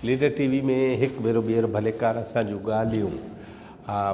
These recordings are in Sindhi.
ليڊر ٽي وي ۾ هڪ ڀيرو ٻيهر ڀليڪار اسان جون ڳالهيون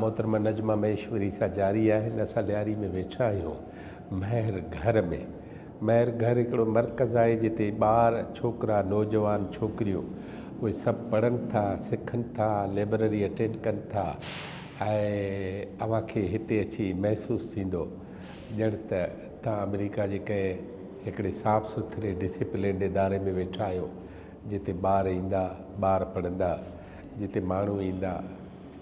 محترمه نجمه مهيشوري سان جاري آهن اسان لياري ۾ ويٺا آهيون مهر گهر ۾ مهر گهر هڪڙو مرڪز آهي جتي ٻار ڇوڪرا نوجوان ڇوڪريون اهي سڀ پڙهن ٿا سکن ٿا لئبرري اٽينڊ ڪن ٿا ۽ اوهان کي هتي اچي محسوس ٿيندو ڄڻ ته توهان آمريڪا جي ڪنهن هڪڙي صاف سٿري ڊسيپلينڊ اداري ۾ ويٺا آهيو جتي ٻار ايندا، ٻار پڙهندا، جتي ماڻهو ايندا،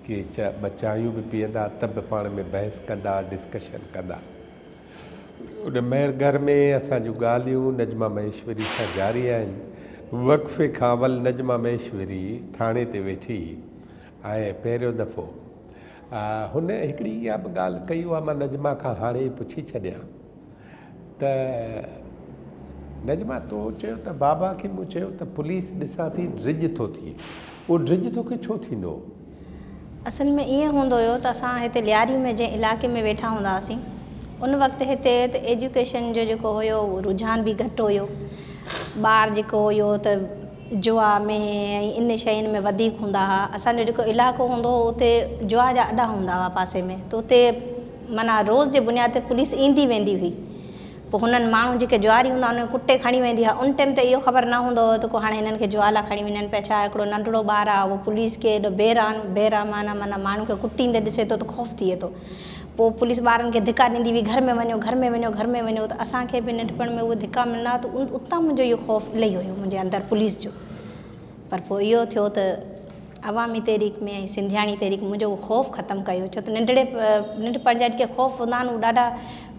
ڪي ٻه چانهيون به پيئندا ته به پاڻ ۾ بحث ڪندا، ڊسڪشن ڪندا. ان مهر گهر ۾ اسان جون ڳالهيون نجمه مهيشوري سان جاري آهن. وقفي کان اول نجمه مهيشوري ٿاڻي تي ويٺي ۽ پهريون دفعو هن هڪڙي اها به ڳالهه ڪئي اها مان نجمه کان هاڻي ئي پڇي ڇڏيان. ته نجمه تو چيو ته بابا کي مون چيو ته پوليس ڏسان ٿي ڊڄ ٿو ٿئي اهو ڊڄ توکي ڇو ٿيندو هو؟ اصل ۾ ائين هوندو هيو ته اسان هتي لياري ۾ جنهن علائقي ۾ ويٺا هوندا هئاسين ان وقت هتي ته ايجوڪيشن جو جيڪو هيو اهو رجحان به گهٽ هيو ٻار جيڪو هيو ته جوا ۾ ۽ ان شين ۾ وڌيڪ هوندا هئا اسان جو جيڪو علائقو هوندو هو اتي جوا جا اڏا هوندا هئا پاسي ۾ ته اتي معنيٰ روز جي بنياد تي پوليس ايندي ويندي هئي. پوء هنن ماڻهو جيڪي جواري هوندا انهن کي ڪٽي کڻي ويندي هئا. ان ٽيم تي اهو خبر نه هوندو هو ته ڪو هاڻي هنن کي جوا لا کڻي وڃن پيا ڇا. هڪڙو ننڍڙو ٻار آ اهو پوليس کي ايڏو بي رحم بي رحمانه معنيٰ ماڻهو کي ڪٽيندي ڏسي ٿو ته خوف ٿئي ٿو. پوء پوليس ٻارن کي ڌڪا ڏيندي هئي گهر ۾ وڃو گهر ۾ وڃو گهر ۾ وڃو ته اسان کي به ننڍپڻ ۾ اهي ڌڪا ملندا ته اتان منهنجو اهو خوف الهي هيو منهنجي اندر پوليس جو. پر پوء اهو ٿيو ته عوامي تحريڪ ۾ ۽ سنڌياڻي تحريڪ منهنجو اهو خوف ختم ڪيو ڇو ته ننڍڙي ننڍپڻ جا جيڪي خوف هوندا آهن اهي ڏاڍا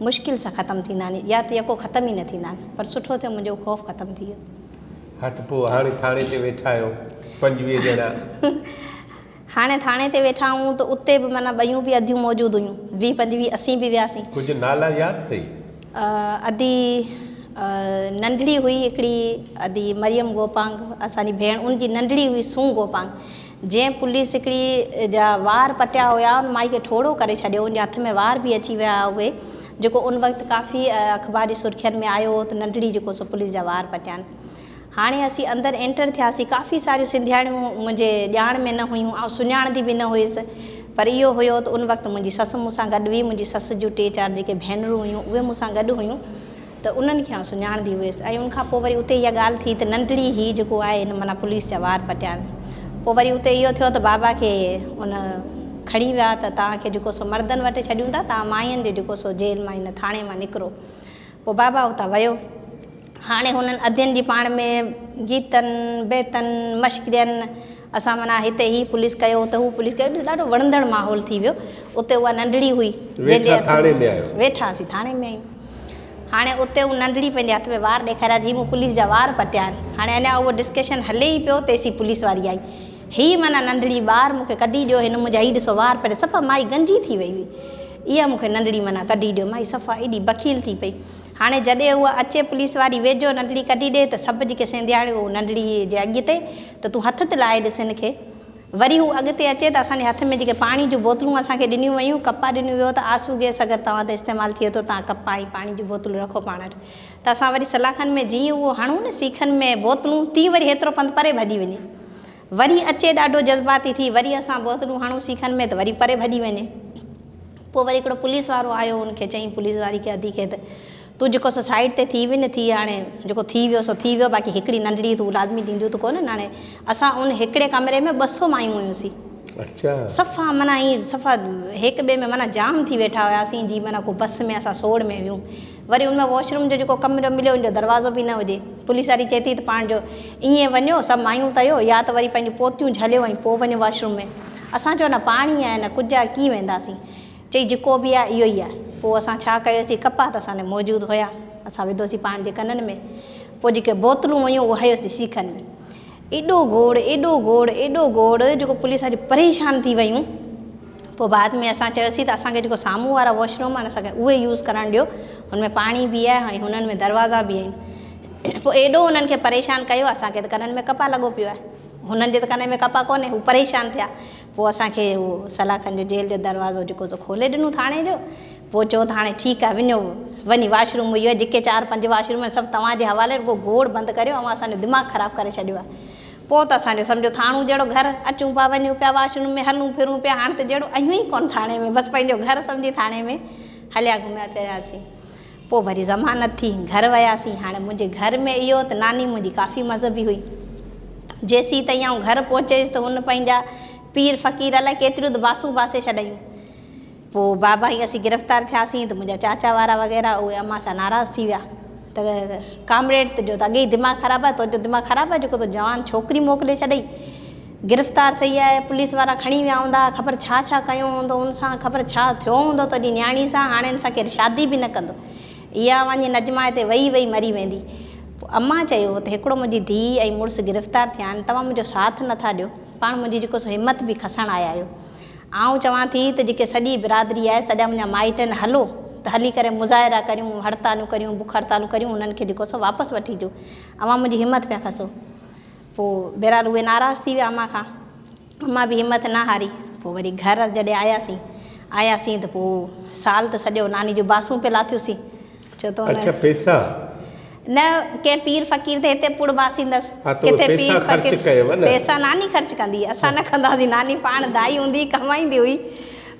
مشڪل سان ختم ٿيندا آهن يا ته يڪو ختم ئي نه ٿيندا آهن پر سٺو ٿيو منهنجو خوف ختم ٿي ويو. ها ته پوء هاڻي ٿاڻي تي ويٺا آهيو 25 ڄڻا. هاڻي ٿاڻي تي ويٺا آهيون ته اتي به معنيٰ ٻيون به اديون موجود هيون 20 25 اسين به وياسين. ڪجهه نالا ياد اٿئي؟ ادي ننڍڙي هئي هڪڙي ادي مريم گوپانگ اسان جي ڀيڻ ان جي ننڍڙي هئي سون گوپانگ جنهن پوليس هڪڙي جا وار پٽيا هيا ان مائي کي ٺوڙهو ڪري ڇڏيو ان جي هٿ ۾ وار به اچي ويا اهي جيڪو ان وقت ڪافي اخبار جي سرخين ۾ آيو هو ته ننڍڙي جيڪو سو پوليس جا وار پٽيا آهن هاڻي اسين اندر اينٽر ٿياسين، ڪافي ساريون سنڌياڻيون منهنجي ڄاڻ ۾ نه هيون، آئون سڃاڻندي به نه هيس، پر اهو هيو ته ان وقت منهنجي سس مون سان گڏ هئي، منهنجي سس جون ٽي چار جيڪي ڀينرون هيون اهي مون سان گڏ هيون ته انهن کي آئون سڃاڻندي هيس ۽ ان کان پوء وري اتي اها ڳالهه ٿي ته ننڍڙي هي جيڪو آهي هن معنيٰ پوليس جا وار پٽيا آهن. پوء وري اتي اهو ٿيو ته بابا کي ان کڻي ويا ته توهان کي جيڪو سو مردن وٽ ڇڏيون ٿا، توهان ماين جي جيڪو سو جيل مان هن ٿاڻي مان نڪرو. پوء بابا اتان ويو. هاڻي هنن ادين جي پاڻ ۾ گيتن، بيتن، مشڪرين، اسان معنيٰ هتي هي پوليس ڪيو اتي هو پوليس ڪيو ڏاڍو وڻندڙ ماحول ٿي ويو. اتي اها ننڍڙي هئي جنهن جي ويٺا هٿ ٿاڻي ۾ آهيو. ويٺا اسين ٿاڻي ۾ آهيون. هاڻي اتي هو ننڍڙي پنهنجي هٿ ۾ وار ڏيکاريا ته هي مون پوليس جا وار پٽيا آهن. هاڻي اڃا اهو ڊسڪشن هلي ئي پيو تيسين پوليس واري آئي. هي معنيٰ ننڍڙي ٻار مون کي ڪڍي ڏيو هن منهنجا هي ڏسو وار پٽيا صفا مائي گنجي ٿي وئي هئي. اها مون کي ننڍڙي معنيٰ ڪڍي ڏيو. مائي صفا ايڏي بخيل ٿي پئي. هاڻي جڏهن هوء اچي پوليس واري ويجهو ننڍڙي ڪڍي ڏي ته سڀ جيڪي سينڌياڻيون هو ننڍڙي جي اڳتي ته تون هٿ ته لائي ڏس هن کي. وري هو اڳتي اچي ته اسان جي هٿ ۾ جيڪي پاڻي جون بوتلون اسان کي ڏنيون ويون، ڪپا ڏنيون ويو ته آسو گئس اگر توهان تي استعمال ٿئي ٿو توهان ڪپا ۽ پاڻي جون بوتلون رکو پاڻ وٽ ته اسان وري سلاخن ۾ جيئن اهو هڻون نه سيخن ۾ بوتلون تيئن وري هيترو پنڌ پري ڀڄي وڃي. وري اچي ڏاڍو جذباتي ٿي وري اسان بوتلون هڻون سيخن ۾ ته وري پري ڀڄي وڃي. پوء وري هڪڙو پوليس وارو آيو ان کي چيائين پوليس واري کي ادي کي ته تون جيڪو سو سائيڊ تي ٿي وڃ ٿي هاڻي جيڪو ٿي ويو سو ٿي ويو باقي هڪڙي ننڍڙي تون لازمي ڏينديون ته ڪونه هاڻي اسان ان هڪڙي ڪمري ۾ 200 مايون هيونسين اچا صفا معنيٰ ائين صفا هڪ ٻئي ۾ معنيٰ جام ٿي ويٺا هياسين جي معنيٰ ڪو بس ۾ اسان سوڙ ۾ ويون وري ان ۾ واش روم جو جيڪو ڪمرو مليو ان جو دروازو به نه هجي پوليس واري چئي ٿي ته پاڻ جو ائين وڃو سڀ مايون ته آهيو يا ته وري پنهنجون پوتيون جهليو ۽ پوء وڃو واش روم ۾ اسان چيو نه پاڻي آهي نه ڪجهه آهي ڪيئن وينداسين؟ چئي جيڪو به آهي اهو ئي آهي. پوء اسان ڇا ڪيوسين ڪپهه ته اسان ڏي موجود هيا اسان وڌوسين پاڻ جي ڪنن ۾ پوء جيڪي بوتلون هيون اهي هنيوسين سيخن ۾ ايڏو گوڙ ايڏو گوڙ ايڏو گوڙ جيڪو پوليس واريون پريشان ٿي ويون پوء بعد ۾ اسان چيوسين ته اسان کي جيڪو سامهون وارا واش روم آهن اسان کي اهي يوز ڪرڻ ڏيو هن ۾ پاڻي به آهي ۽ هنن ۾ دروازا به آهن پوء ايڏو هنن کي پريشان ڪيو اسان کي ته ڪنن ۾ ڪپهه لڳو پيو آهي. هنن جي ته ڪنن ۾ ڪپهه ڪونهي، هو پريشان ٿيا. پوء اسان کي هو سلاخن جو جيل جو دروازو جيڪو سو کولي ڏنو ٿاڻي جو. پوء چيو ته هاڻي ٺيڪ آهي وڃو، وڃي واش روم اهو آهي، جيڪي چار پنج واش روم آهن سڀ توهان جي حوالي، رڳو گوڙ بند ڪريو، اوهان اسان جو دماغ خراب ڪري ڇڏيو آهي. پوء ته اسان جو سمجهو ٿاڻو جهڙو گهر، اچون پيا وڃون پيا واش روم ۾ هلون ڦرون پيا، هاڻ ته جهڙو آهيون ئي ڪونه ٿاڻي ۾ بس پنهنجو گهر سمجهي ٿاڻي ۾ هليا گهميا ڦرياسين. پوء وري ضمانت ٿي، گهر وياسين. هاڻي منهنجي گهر ۾ اهو ته ناني منهنجي ڪافي مذهبي هئي. جيسين تائين آئون گهر پهچيس ته هن پنهنجا پير فقير الائي ڪيتريون ته باسون باسي ڇڏيون. پوء بابا ۽ اسين گرفتار ٿياسين ته منهنجا چاچا وارا وغيره اهي امان سان ناراض ٿي ويا ته ڪامريڊ جو ته اڳي ئي دماغ خراب آهي تنهنجو دماغ خراب آهي جيڪو تو جوان ڇوڪري موڪلي ڇڏئي گرفتار ٿي آهي پوليس وارا کڻي ويا هوندا خبر ڇا ڇا ڪيو هوندو ان سان خبر ڇا ٿيو هوندو تنهنجي نياڻي سان هاڻي ان سان ڪير شادي به نه ڪندو اها وڃي نجما هتي وئي وئي مري ويندي پوء امان چيو ته هڪڙو منهنجي ڌيء ۽ مڙس گرفتار ٿيا آهن توهان منهنجو ساٿ نٿا ڏيو پاڻ منهنجي جيڪو سو همت به کسڻ آيا آهيو آئون چوان ٿي ته جيڪي سڄي برادري آهي سڄا منهنجا مائٽ آهن هلو ته هلي ڪري مظاهرا ڪريون هڙتالون ڪريون بک هڙتالون ڪريون انهن کي جيڪو سو واپس وٺي اچون اوهان منهنجي همت پيا کسو پوء بهرحال اهي ناراض ٿي ويا امان کان امان به همت نه هاري پوء وري گهر جڏهن آياسين آياسين ته پوء سال ته سڄو ناني جون باسون پئي لاٿيوسين ڇو ته اڇا پيسا نه ڪنهن پير فقير تي هتي پڙ باسيندس ڪٿي پير فقير پيسا ناني خرچ ڪندي اسان نه ڪنداسين ناني پاڻ دائي هوندي هئي ڪمائيندي هئي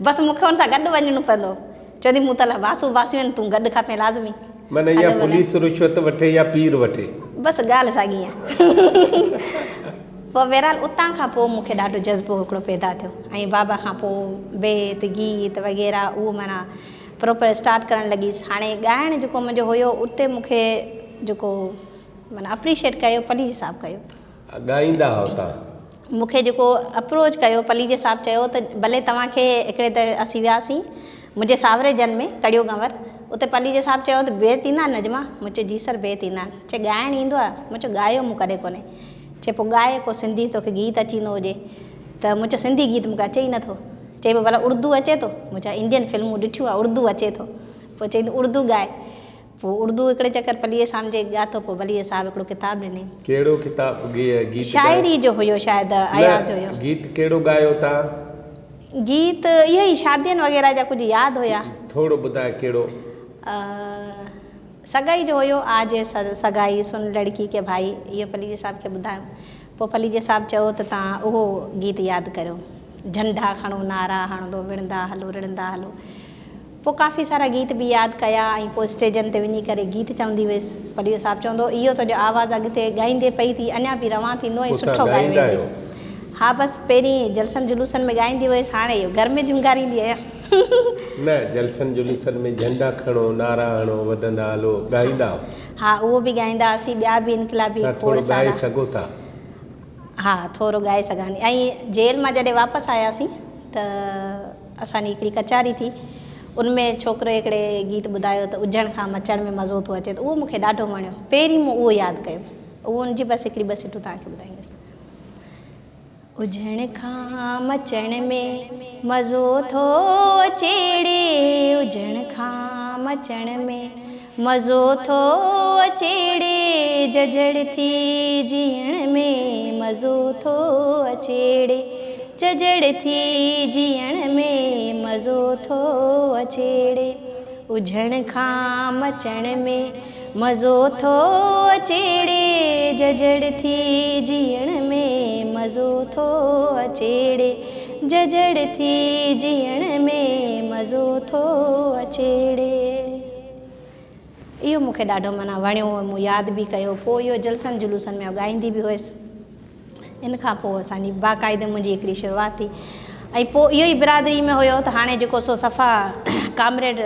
بس مون کي ان سان گڏ وڃڻو پوندو هو چوندي مون ته لاء باسون باسيون آهن تون گڏ کپين لازمي معنيٰ يا پوليس رشوت وٺي يا پير وٺي. بس ڳالهه ساڳي آهي. پوء بهرحال اتان کان پوء مون کي ڏاڍو جذبو هڪڙو پيدا ٿيو ۽ بابا کان پوء بيت گيت وغيره اهو معنيٰ پراپر اسٽارٽ ڪرڻ لڳيس. هاڻي ڳائڻ جيڪو منهنجو هيو اتي مون کي جيڪو معنيٰ اپريشيٽ ڪيو پليجي صاحب ڪيو. ڳائيندا هئا اتان؟ مون کي جيڪو اپروچ ڪيو پليجي صاحب چيو ته ڀلي توهان کي هڪڙي ته اسين وياسين منهنجي ساوري جن ۾ ڪڙيو گنور اتي پليجي صاحب چيو ته بيت ايندا آهن نجما؟ مون چيو جي سر بيت ايندا آهن. چي ڳائڻ ايندو آهي؟ مون چيو ڳايو مون ڪڏهن ڪونهي. چي پوء ڳاء ڪو سنڌي توکي گيت اچي ايندو هجي ته مون چيو سنڌي گيت مون کي اچي ئي نٿو. چئي پيو ڀلا اردو اچي ٿو؟ مون چيو انڊين فلمون ڏٺيون آهي اردو اچي ٿو. پوء چئي ته اردو ڳاء. پوء اردو هڪڙي چڪر پليجي صاحب جي ڳاتو پوء پليجي صاحب هڪڙو ڪتاب ڏني. ڪهڙو ڪتاب گيت ڳايو؟ شاعري جو هيو شايد اياز جو هيو. نه گيت ڪهڙو ڳايو تان؟ گيت اهو ئي شادين وغيره جا ڪجهه ياد هيا. ٿورو ٻڌاء ڪهڙو؟ سڳائي جو هيو آج سڳائي سن لڙڪي ڪي ڀائي اهو پليجي صاحب کي ٻڌايم پوء پليجي صاحب چيو ته تان اهو گيت ياد ڪريو جهنڊا کڻو نعرا هڻندو وڙهندا هلو رڙهندا هلو پوء ڪافي سارا گيت به ياد ڪيا ۽ پوء اسٽيجن تي وڃي ڪري گيت چوندي هيس. پليجو صاحب چوندو هو، اهو تنهنجو آواز اڳتي ڳائيندي پئي ٿي اڃا به روان ٿيندو ۽ پوء سٺو توهان ڳائي ڳائيندا ويندي. آهيو؟ ها بس پهرين جلسن جلوسن ۾ ڳائيندي هيس هاڻي اهو گهر ۾ جهونگاريندي آهيان. نه جلسن جلوسن ۾ جهنڊا کڻو، نعرا هڻو، وڌندا هلو ڳائيندا آهيو؟ ها اهو به ڳائيندا هئاسين ٻيا به انقلابي توهان کوڙ ٿورو ڳائي سارا. سگهو ٿا؟ ها ٿورو ڳائي سگهان ٿي ۽ جيل مان جڏهن واپس آياسين ته اسان جي هڪڙي ڪچهري ٿي ان ۾ ڇوڪري هڪڙي گيت ٻڌايو ته اجهڻ کان مچڻ ۾ مزو ٿو اچي ته اهو مون کي ڏاڍو وڻيو پهرين مون اهو ياد ڪيو اهو ان جي بس هڪڙي ٻه سٽون توهان کي ٻڌائيندس. اجهڻ کان مچڻ ۾ مزو ٿو اچي ڙي اجهڻ کان مچڻ ۾ مزو ٿو اچي ڙي ججهڙ ٿي جيئڻ ۾ مزو ٿو اچي ڙي ججهڙ ٿي جيئڻ ۾ مزو ٿو اچي ڙي اجهڻ کان مچڻ ۾ مزو ٿو اچي ڙي ججهڙ ٿي جيئڻ ۾ مزو ٿو اچي ڙي ججهڙ ٿي جيئڻ ۾ مزو ٿو اچي ڙي. اهو مون کي ڏاڍو معنيٰ وڻيو ۽ مون ياد به ڪيو. پوء اهو جلسن جلوسن ۾ آئون ڳائيندي به هيس. ان کان پوء اسان جي باقاعدي منهنجي هڪڙي شروعات ٿي ۽ پوء اهو ئي برادري ۾ هيو ته هاڻي جيڪو سو صفا ڪامريڊ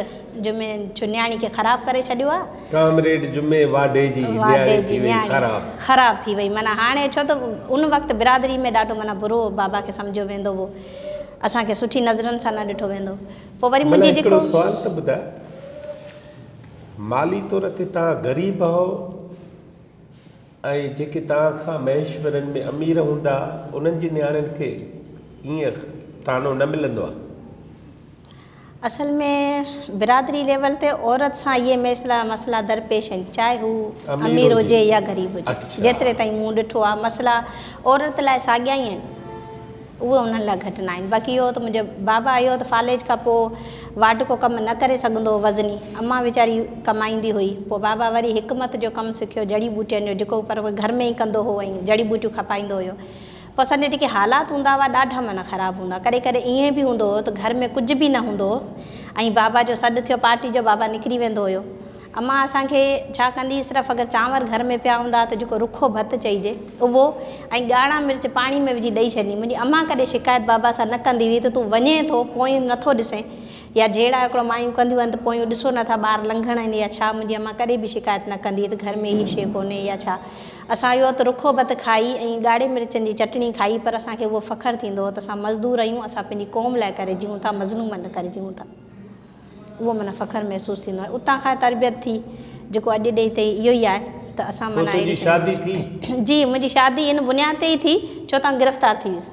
جمعي نياڻي کي خراب ڪري ڇڏيو آهي. ڪامريڊ جمعي واڍي جي نياڻي ٿي وئي خراب. خراب ٿي وئي معنيٰ هاڻي ڇو ته ان وقت برادري ۾ ڏاڍو معنيٰ برو بابا کي سمجهيو ويندو هو. اسان کي سٺي نظرن سان نه ڏٺو ويندو هو. پوء وري معنيٰ منهنجي هڪڙو جيڪو. سوال ته ٻڌاء مالي طور تي توهان غريب آهو ۽ جيڪي توهان کان مهيشورن ۾ امير هوندا انهن جي نياڻين کي ائين طعنو نه ملندو آهي. اصل ۾ برادري ليول تي عورت سان اهي ميسلا مسئلا درپيش آهن چاهي هو امير هجي يا غريب هجي جيتري تائين مون ڏٺو آهي مسئلا عورت لاء ساڳيا ئي آهن. اهي انهن لاء گهٽ ناهن. باقي اهو ته منهنجو بابا اهو ته فالج کان پوء واڍڪو ڪم نه ڪري سگهندو هو وزني. امان ويچاري ڪمائيندي هئي. پوء بابا وري حڪمت جو ڪم سکيو جڙي ٻوٽين جو جيڪو پر گهر ۾ ئي ڪندو هو ۽ جڙي ٻوٽيون کپائيندو هيو. پوء اسان جا جيڪي حالات هوندا هئا ڏاڍا معنيٰ خراب هوندا. ڪڏهن ڪڏهن ائين به هوندو هو ته گهر ۾ ڪجهه به نه هوندو هو ۽ بابا جو سڏ ٿيو پارٽي جو بابا نڪري ويندو هيو. امان اسان کي ڇا ڪندي هئي صرف اگر چانور گهر ۾ پيا هوندا ته جيڪو رکو ڀت چئجي اهو ۽ ڳاڙها مرچ پاڻي ۾ وجهي ڏئي ڇڏيندي. منهنجي امان ڪڏهن شڪايت بابا سان نه ڪندي هئي ته تون وڃين ٿو پويون نٿو ڏسين يا جهيڙا هڪڙو مايون ڪنديون آهن ته پويون ڏسو نٿا ٻار لنگهڻ آهن يا ڇا منهنجي امان ڪڏهن به شڪايت نه ڪندي هئي ته گهر ۾ هي شيء ڪونهي يا ڇا. اسان اهو ته رکو ڀت کائي ۽ ڳاڙهي مرچن جي چٽڻي کائي پر اسان کي اهو فخر ٿيندو هو ته اسان مزدور آهيون اسان پنهنجي قوم لاء ڪري جيئون ٿا مظلومن لاء ڪري جيئون ٿا. اهو معنيٰ فخر محسوس ٿيندو آهي اتان کان تربيت ٿي جيڪو اڄ ڏينهن تائين اهو ئي آهي ته اسان پوء معنيٰ تنهنجي اهڙي شادي ٿي؟ جي منهنجي شادي ان بنياد تي ئي ٿي ڇو ته آئون گرفتار ٿي ويس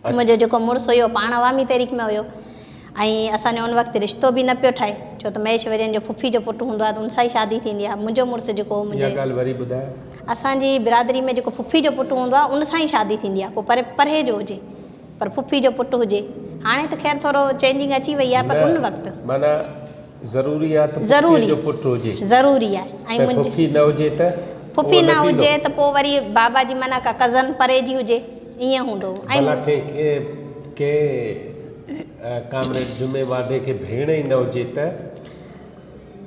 منهنجو جيڪو مڙس هيو پاڻ عوامي تحريڪ ۾ هيو ۽ اسان جو ان وقت رشتو به نه پيو ٺهي ڇو ته مهيش ورين جو ڦڦي جو پٽ هوندو آهي ته ان سان ئي شادي ٿيندي آهي منهنجو مڙس جيڪو هو اها منهنجي ڳالهه وري ٻڌاء. اسان جي برادري ۾ جيڪو ڦڦي جو پٽ هوندو آهي ان سان ئي شادي ٿيندي آهي پوء پري پري جو هجي پر ڦڦي جو پٽ هجي. هاڻي ته خير ٿورو چينجنگ اچي وئي آهي پر ان نه وقت. معنيٰ ضروري آهي ته ڦڦيء جو پٽ هجي. ضروري آهي ۽ ته منهنجي. ڦڦي نه هجي ته ڦڦي اهو نه نه ٿيندو. هجي ته پوء وري بابا جي معنيٰ ڪا ڪزن پري جي هجي ائين هوندو هو ۽ ڀلا ڪنهن ڪنهن ڪامريڊ جمعي واڍي کي ڀيڻ ئي نه هجي ته.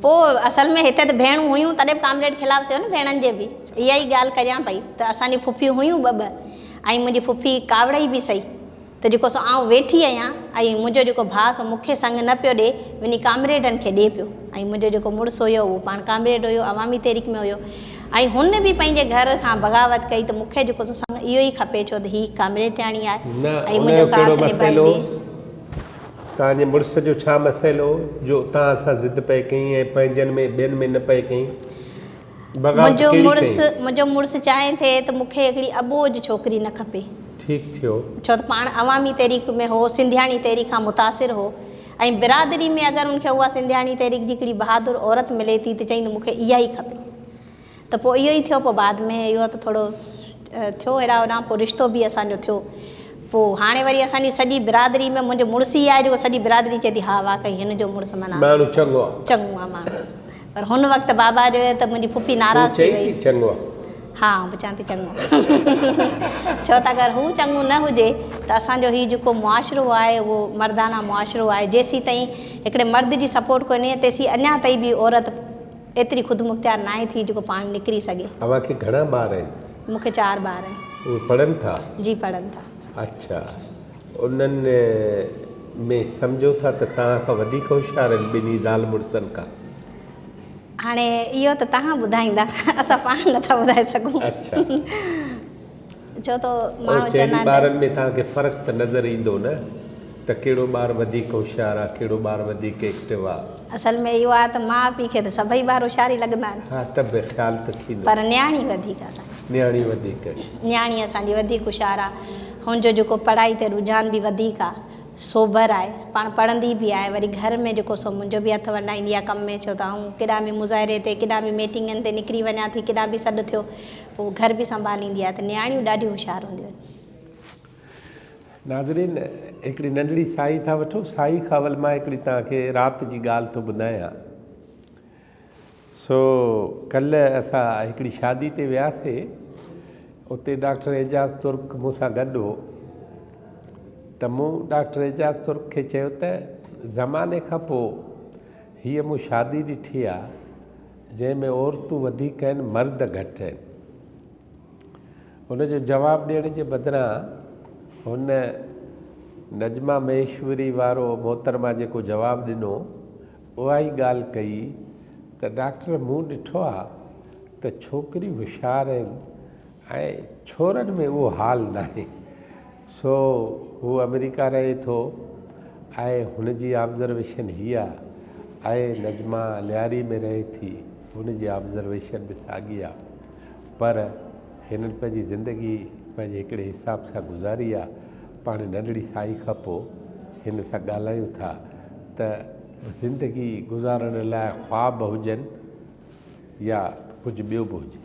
پوء اصل ۾ هتي ته ڀيڻون هيون تڏهن به ڪامريڊ خلاف ٿيو نه ڀيڻن جي به اها ئي ڳالهه ڪريان پئي ته اسان جون ڦڦيون هيون ٻه ٻه ۽ منهنجي ڦڦي ڪاوڙئي به سهي ته جيڪو سو آئون ويٺي آهيان ۽ منهنجو جيڪو ڀاء سو مون کي سڱ نه پيو ڏي وڃي ڪامريڊن کي ڏي پيو ۽ منهنجو جيڪو مڙس هيو اهو پاڻ ڪامريڊ هيو عوامي تحريڪ ۾ هيو ۽ هن به پنهنجي گهر کان بغاوت ڪئي ته مون کي جيڪو سو سڱ اهو ئي کپي ڇو ته هي ڪامريڊياڻي آهي نه ۽ ان منهنجو جو ڪهڙو ساٿ مسئلو نڀائيندي. توهان جي مڙس جو ڇا مسئلو هو جو توهان سان ضد پئي ڪئين ۽ پنهنجن ۾ ٻين ۾ نه پئي ڪئين؟ بغاوت منهنجو ڪهڙي مڙس ڪئين؟ منهنجو مڙس چاهين ٿي ته مون کي هڪڙي اٻوجهه ڇوڪري نه کپي. ٺيڪ ٿيو. ڇو ته پاڻ عوامي تحريڪ ۾ هو، سنڌياڻي تحريڪ کان متاثر هو ۽ برادري ۾ اگر ان کي اها سنڌياڻي تحريڪ جي هڪڙي بهادر عورت ملي ٿي ته چئين ته مون کي اها ئي کپي. ته پوء اهو ئي ٿيو پوء بعد ۾ اهو ته ٿورو ٿيو هيڏانهن هوڏانهن پوء رشتو به اسان جو ٿيو پوء هاڻي وري اسان جي سڄي برادري ۾ منهنجو مڙس ئي آهي جيڪو سڄي برادري چئي ٿي ها واقعي هن جو مڙس معنيٰ ماڻهو چڱو آهي. چڱو آهي ماڻهو پر هن وقت بابا جو ته منهنجي ڦڦي تون ناراض ٿي چئين وئي ٿي چڱو آهي. ها آئون به چوان ٿي چڱو آهي ڇو ته اگر هو چڱو نه هجي ته اسان جو هي جيڪو معاشرو آهي اهو مردانه معاشرو آهي جيسين تائين هڪڙي مرد جي سپورٽ ڪونهي تيسين اڃا تائين به عورت ايتري خودمختيار ناهي ٿي جيڪو پاڻ نڪري سگهي. اوهان کي گهڻا ٻار آهن؟ مون کي چار ٻار آهن. اهي پڙهن ٿا؟ جي پڙهن ٿا. اڇا انهن ۾ سمجهو ٿا ته توهان کان وڌيڪ هوشيار آهن ٻنهي زال مڙسن کان؟ هاڻي اهو ته توهان ٻڌائيندا اسان پاڻ نٿا ٻڌائي سگهون. اڇا. ڇو ته ماڻهو اور چوندا چئني آهن ته. ٻارن ۾ توهان کي فرق ته نظر ايندو نه ته ڪهڙو ٻار وڌيڪ هوشيار آ ڪهڙو ٻار وڌيڪ ايڪٽو آ. اصل ۾ اهو آ ته ماء پيء کي ته سڀئي ٻار هوشيار ئي لڳندا آهن. ها ته به خيال ته ٿيندو. پر نياڻي وڌيڪ اسان جي. نياڻي وڌيڪ. نياڻي اسان جي وڌيڪ هوشيار آ. هن جو جيڪو پڙهائي تي رجحان به وڌيڪ آ. سوبر آهي. پاڻ پڙهندي به آهي وري گهر ۾ جيڪو سو منهنجو به هٿ ونڊائيندي آ ڪم ۾ ڇو ته آئون ڪيڏانهن به مظاهري تي ڪيڏانهن به ميٽنگن تي نڪري وڃان ٿي ڪيڏانهن به سڏ ٿيو پوء گهر به سنڀاليندي آهي ته نياڻيون ڏاڍيون هوشيار هونديون آهن. ناظرين هڪڙي ننڍڙي ساهي ٿا وٺون ساهي کان اول مان هڪڙي توهان کي رات جي ڳالهه ٿو ٻڌايان سو ڪلهه اسان هڪڙي شادي تي وياسي اتي ڊاڪٽر اعجاز ترڪ مون سان گڏ هو ته مون ڊاڪٽر اعجاز ترڪ کي چيو ته زماني کان پوء هيء مون شادي ڏٺي آ جنهن ۾ عورتون وڌيڪ آهن مرد گهٽ آهن. ان جو جواب ڏيڻ جي بدران هن نجمه مهيشوري وارو محترمه جيڪو جواب ڏنو اها ئي ڳالهه ڪئي ته ڊاڪٽر مون ڏٺو آ ته ڇوڪريون هوشيار آهن ۽ ڇورن ۾ اهو حال ناهي. سو هو آمريڪا رهي ٿو ۽ هن جي آبزرويشن هي آ ۽ نجمه لياري ۾ رهي ٿي هن جي آبزرويشن به ساڳي آ پر هنن پنهنجي زندگي پنهنجي هڪڙي حساب سان گذاري آ پاڻ ننڍڙي سائي کان پو هن سان ڳالهايون ٿا ته زندگي گذارڻ لاء خواب هجن يا ڪجهه ٻيو به هجي.